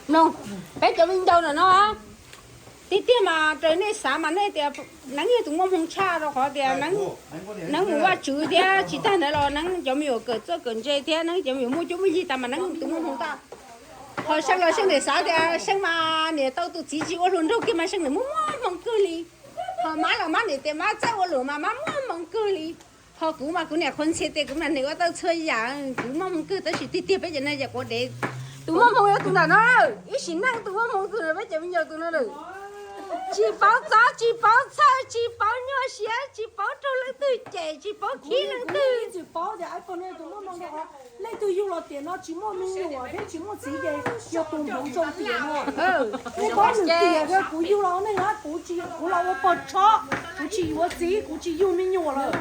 Mloog, peb cov viv ncaus ntawm no tiag tiag mas raws nej xav mas nej tias Neeb yog tus muaj hmoo tshaj rau qhov tias Neeb mus Vajtswv thiab tsis tag ntawd los Neeb cov me nyuam kawm txawj kawm ntse thiab Neeb cov me nyuam muaj cuab muaj yig tas mas Neeb tus muaj hmoo tag. Ho Seej los Seej niam xav tias Seej mas niam tau tus txiv tsis ua hluas nraug kiag mas Seej niam muaj muaj hmoo kawg li. Ho Mab los Mab niam tias Mab txawj ua luam mas Mab muaj hmoo kawg li. Ho kuv mas kuv niam qhuav ntxhias tias kuv niam ua tau txhua yam kuv muaj hmoo kawg tab sis tiag tiag peb cov no yog quav dev. Tus muaj hmoo yog tus ntawm no, ib sim neej tus muaj hmoo tus ntawm peb cov me nyuam tus no lawm. Tsis paub txob tsis paub txhawj tsis paub nyuaj siab tsis paub raug leej twg cem tsis paub khib leej twg. Leej twg yug los tiam no tsis muaj me nyuam thiab tsis muaj txiv ces yog tus hmoov zoo tiam no. Kuv paub nws tias kuv yug los neej hab kuv tsis, kuv los ua pog tshob, kuv tsis yuav txiv kuv tsis yug me nyuam lawm.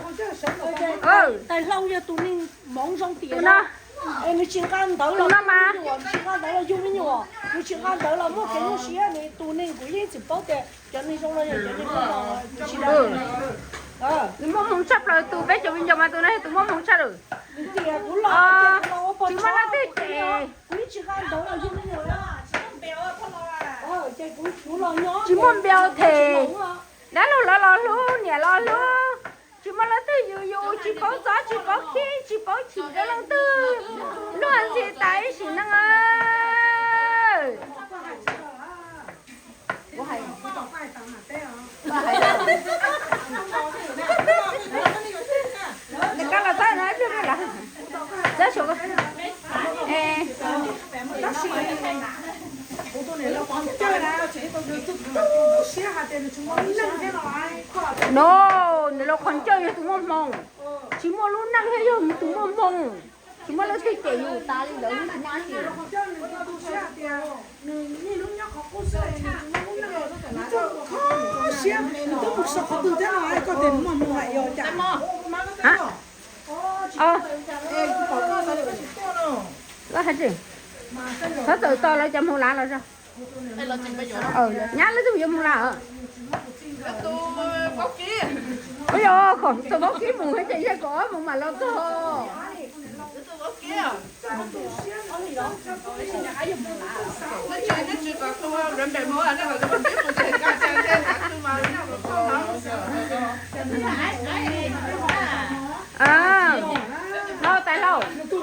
Tais Hlau yog tus neeg hmoov zoo tiam no. Nws tsis nqa ntawv los, tsis nqa ntawv los yug me nyuam, nws tsis nqa ntawv los muaj kev nyuaj siab, nws tus neeg kuv yeej tsis paub tias cov neeg zoo los yog cov neeg zoo los tsis. Nws muaj hmoo tshaj plaws tus peb cov viv ncaus mas tus no yog tus muaj hmoo tshaj lawm. Tsis muaj leej twg cem. Tsis muaj npias them. Dab laug los los hlub, niam los hlub. Tsis muaj leej twg yus yus, tsis paub txob tsis paub khib tsis paub chim rau leej twg. Luag ntxhi tas ib sim neej. No, nws los qhov ncauj yog tus muaj hmoo, tsis muaj lub neej thiab yog tus muaj hmoo, tsis muaj leej twg cem yus tas li ntawd. Txhob txawm tos lawv cov hmoov lav los. Nyab lawv twb yuav mus lawm. Ua yog kom tus vaub kib mus ces yog kom ob mus mam los txog. Hlau, tais hlau, kuv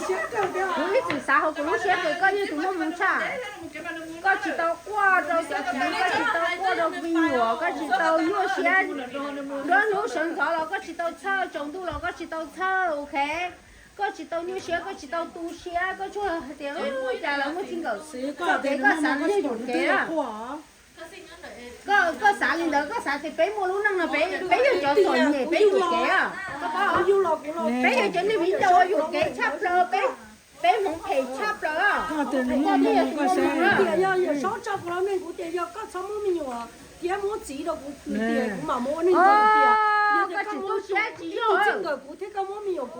ib txwm xav hauv kuv lub siab tias koj yog tus muaj hmoo tshaj. Koj tsis tau quaj rau cov txiv, koj tsis tau quaj rau me nyuam, koj tsis tau nyuaj siab. Nruab hnub sawv ntxov los koj tsis tau txhawj, tsaus ntuj los koj tsis tau txhawj, ok. Koj tsis tau nyuaj siab, koj tsis tau tu siab, koj tsuas hais tias cas lawv muaj txij nkawm. Koj xav li ntawd, koj xav tias peb muaj lub neej no peb yog cov txom nyem peb yuam kev. Peb yog cov neeg viv ncaus yuam kev tshaj plaws, peb hmoov phem tshaj plaws. Koj tias yog tus muaj hmoo, tias yog Yawm Saub tso kuv los neeg kuv tias yog koj txhob muab me nyuam thiab muab txiv rau kuv, kuv tias kuv mam mus ua neeg nrog tias yog tias koj muab txij nkawm kuv thiab koj muab me nyuam kuv,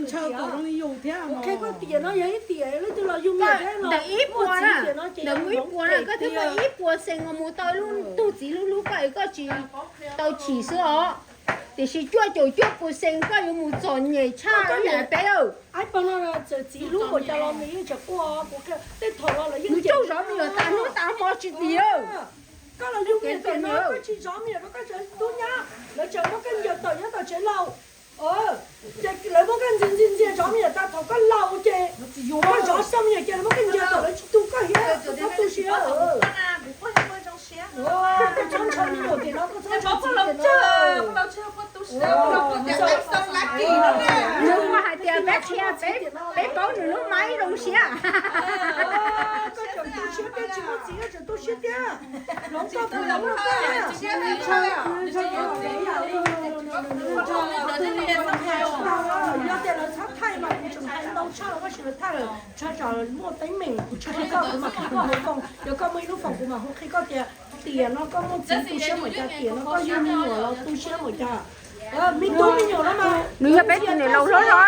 ntshaw kom zoo li yus thiab. Kuv qhia koj tias no yog ib tiam leej twg los yug me nyuam thiab los muaj txiv tiam no ces ib puas na, koj thiaj muaj ib puas xees uas mus tau lub tug txiv hlub hlub koj es koj tsis tau chim xwb os. Tiam sis cuaj caum cuaj puas xees koj yuav mus txom nyem tshaj ib yam peb. Ab, pog no txawm txiv hlub npaum cas los nws yeej tseem quaj, kuv qhia tej thaum los lawv yeej tsaug zov me nyuam tas hnub tas hmo tsis tiag. Koj los yug me nyuam tiam no koj tsis zov me nyuam rau koj tsev tub nyab, lawv tseem muab koj ncaws tawm nyob tom tsev laus. Ces lawv muab koj ntxias ntxias ntxias zov me nyuam tas thaum koj laus ces koj zov xwb me nyuam ces lawv muab koj ncaws tawm lawv tsis tu koj thiab, koj txhob tu siab. Koj txhob ntshaw me nyuam tiam no, koj txhob ntshaw txiv tiam no. Nws mas hais tias peb qhia peb, peb paub nws lub maib zoo siab. Koj tseem tu siab, peb tsis muaj txiv koj tseem tu siab tiag. Hloov koj puas hloov koj tiag. Yog tias lawv txhob thaij mas kuv tseem hais ntau tshaj los koj sim lawv thaij lawm, tshaj tsam muaj teeb meem kuv tsis qhia koj, kuv mam qhia koj hauv foom. Yog koj muaj ib lub foom kuv mam hu qhia koj tias tiam no koj muaj txiv tu siab npaum cas, tiam no koj yug me nyuam los tu siab npaum cas. Me tub me nyuam no mas nws yog peb tus niam laus hlob hlob.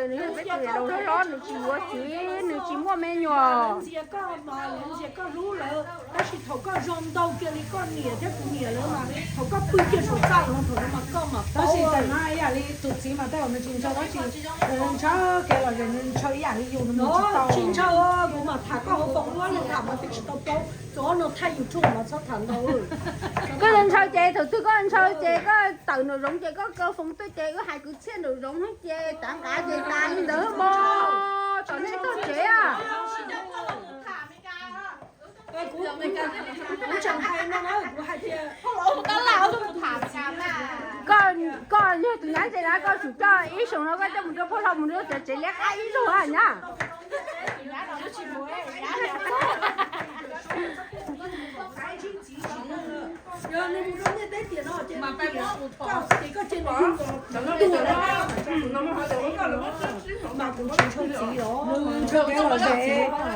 Nws yog peb tus niam laus hlob hlob, nws tsis yuav txiv, nws tsis muaj me nyuam. Ntxias koj mas lawv ntxias koj hlub lawv, tab sis thaum koj zoo ntau kiag li koj niam thiab kuv niam lawv mas thaum koj pw kiag saum txaj los thaum no mas koj mam paub. Tab sis tam no ib yam li tus txiv mas tej zaum nws tsis ntshaw dab tsi, nws ntshaw kev lom zem, nws ntshaw ib yam li yus, nws mus tsis tau. Tsis ntshaw, kuv mam tham koj hauv paus ua no tham mas twb tsis tau paub, txog no thaij YouTube mas txhob tham ntau. Koj ntshaw ces thaum twg koj ntshaw ces koj tawm nraum zoov ces koj kaw foos tuaj ces wb hais kwv txhiaj nraum zoov ces tav nqav ces tas li ntawd mog, tom nej tog tsev. Koj, koj yog tus nyab ntse na, koj tsum coj ib xyoos no koj coj mus rau phauj hlob mus rau cov tsev liab qab ib zaug na nyab.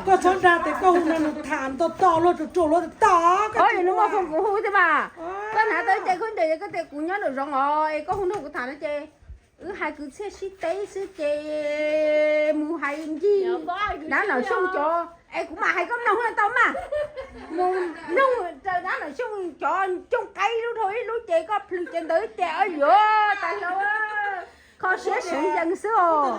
Koj txhob nrag tes koj hu no nws tham ntau toj luaj ruam ruam luaj tag. Nws muaj foom kuv hu thiab mas. Koj hnav tau ib ce khaub ncaws es koj tias kuv nyob nraum zoov os es koj hu nrog kuv tham no ces wb hais kwv txhiaj sib teb xwb ces mus hais ncig Dab Nom Xyooj cov es kuv mam hais koj mloog no tau mas. Mus mloog raws Dab Nom Xyooj cov cooj qaib lub dhau ib lub ces koj plhws ces ntawd ces yuav tas hlau. Kho siab seev yees xwb os.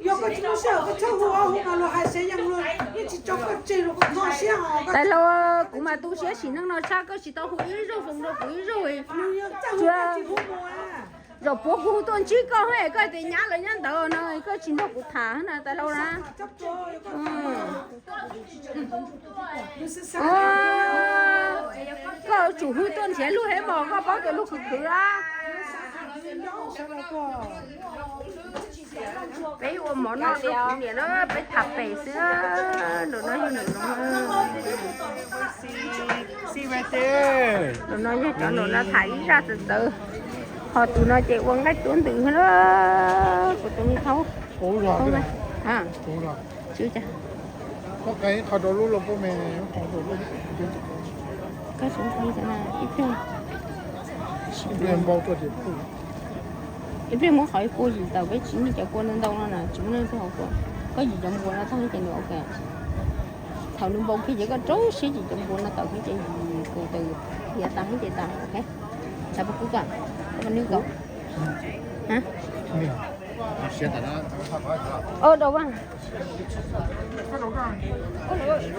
Yog koj tsis lub sij hawm koj txhob hu hu mas luag yeej tsis tso koj tseg los koj kho siab os. Tas hlau, kuv mas tu siab sim neej no tshaj, koj tsis tau hu ib zaug foos rau kuv ib zaug. Zaum puav kuv hu tuaj ntsib koj es koj tias nyab lawv nyob ntawd no koj tsis nrog kuv tham na tas hlau na. Koj tsum hu tuaj nrhiav luag thiab mog, koj paub tias luag khwv khwv a. Peb ua mov noj rau kuv niam na, peb tham pem xwb. Nraum no yog nraum no, nraum no yog cov nraum no tham ib zaj txawv txawv. Ho tus no ces ua nqaij tuab ntws na. Kuv tus me thaub. Koj ib pliag muab qhov kua yim tawm, peb tsis muaj cov kua ntau ntau no na, tsis muaj leej twg haus kua. Koj yim cov npua no tag ces nws ok. Thaum nws npau kiag ces koj rau siab yim cov npua no tawm ces yim kaus tawm, hiav tas ces tas, ok. Tshav puas kub koj, koj nws kaus. Ơ, đầu vào.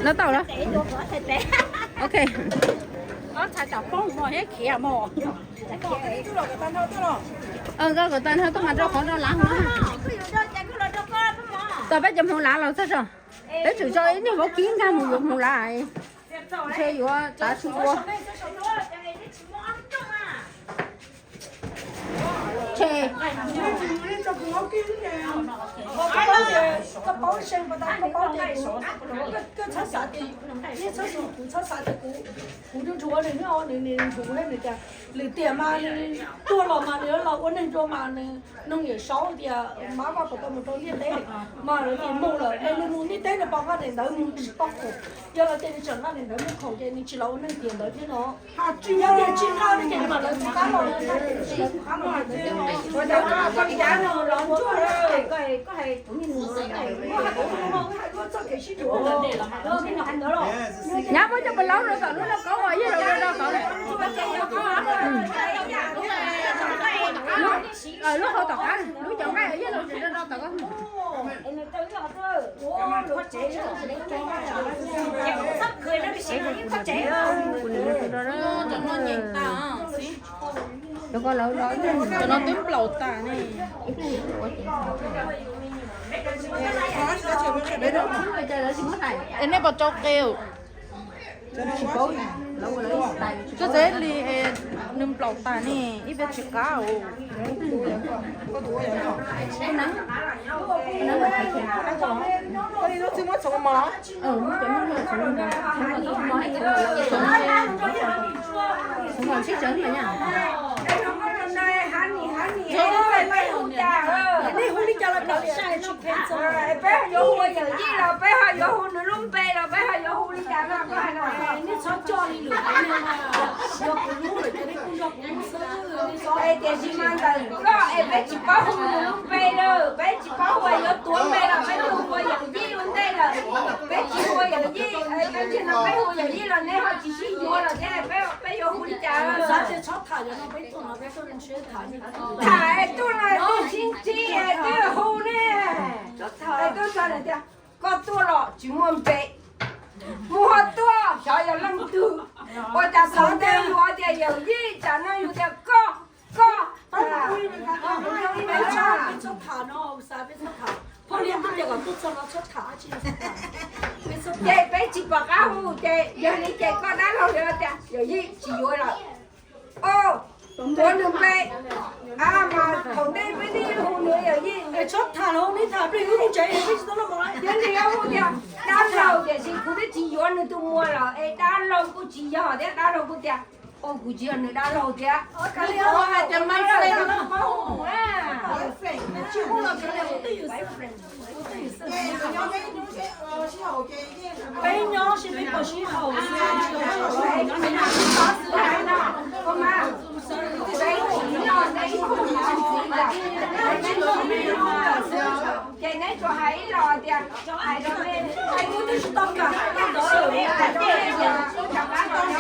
Nó tau lắm. Ok. Ơ, koj kom tag nrho tuaj mas rau qhov rau lav hauv no. Tau peb cov hmoov lav los txog tso. Peb tsum tso ib niag vaub kib nkag mus yuav hmoov lav. Ntshe yuav tav tsis ua. Tshe. Kuv nrug nrug nws, nws tias, lwm tiam mas nws tuaj los mas nws los ua neeg dua mas nws noog Yawm Saub tias mab Vaj puas tau mus rau ntiaj teb, mas lawv tias mus lawm, nws mus ntiaj teb nws pom Vaj daim ntawv mus tsis tau khoom, yog lawv tias nws tseem nqa daim ntawv mus khoom ces nws tsis los ua neeg tiam ntawd thiab no. Yog tias tsis nqa no ces mam lawv tus qab los, lawv tus qab los. Nyab muab coj pes laub rau tom lub lauj kaub uas yog laus rau rau tod. Lub hau tom qab, lub cov nqaij uas yog laus rau rau tom qab. Cov no twb nplaum tas ne. Es nej puas rau qe? Koj txawm li nws nplaum tas ne, ib pliag tsis qab. Peb hu cas, peb yuav hu ua yawm yij los peb ho yuav hu nws lub npe los peb ho yuav hu li cas no? Koj hais no, nej txhob coj li lwm tus neeg, yog kuv hlub lawm ces nej kuj nrog kuv hlub xwb. Es tiam sis mas ntawm koj es peb tsis paub hu nws lub npe lawm, peb tsis paub hu, yuav tuav npe los peb hu ua yawm yij ua ntej lawm. Peb tsis hu ua yawm yij, peb tsis no, peb hu yawm yij los nej ho tsis sib yuav los thiab, peb yuav hu li cas? Xav tias txhob tham, yog no peb tuaj no peb tuaj tham, tham es tuaj no twb sib ntsib es twb hu ne. Es twb tias koj tuaj los tsis muaj npe, mus ho tuaj xyov yog leej twg. Ua cas thaum ntej yus tias yawm yij, tsam no yus tias koj, koj. Peb txhob tham no, peb txhob tham. Phauj Liab twb tias kom tuaj txog no txhob tham dab tsi. Ces peb tsis pom qab hu ces yog li ces koj dab laug yuav tias yawm yij tsis yuav lawm. Tuav nws npe, mas thaum ntej peb twb hu nws yawm yij. Txhob tham los hu, nej tham peb hu tsev peb tsis tau los. Yog nws yuav hu tias dab laug tiam sis kuv twb tsis yuav nws tus muam lawm es dab laug kuj tsis yog thiab, dab laug kuj tias ua kuv tsis yog nws dab laug thiab. Hais tias my friend. Peb nyob sib peb puas sib haum. Ces neb tsuas hais ib los tias hais rau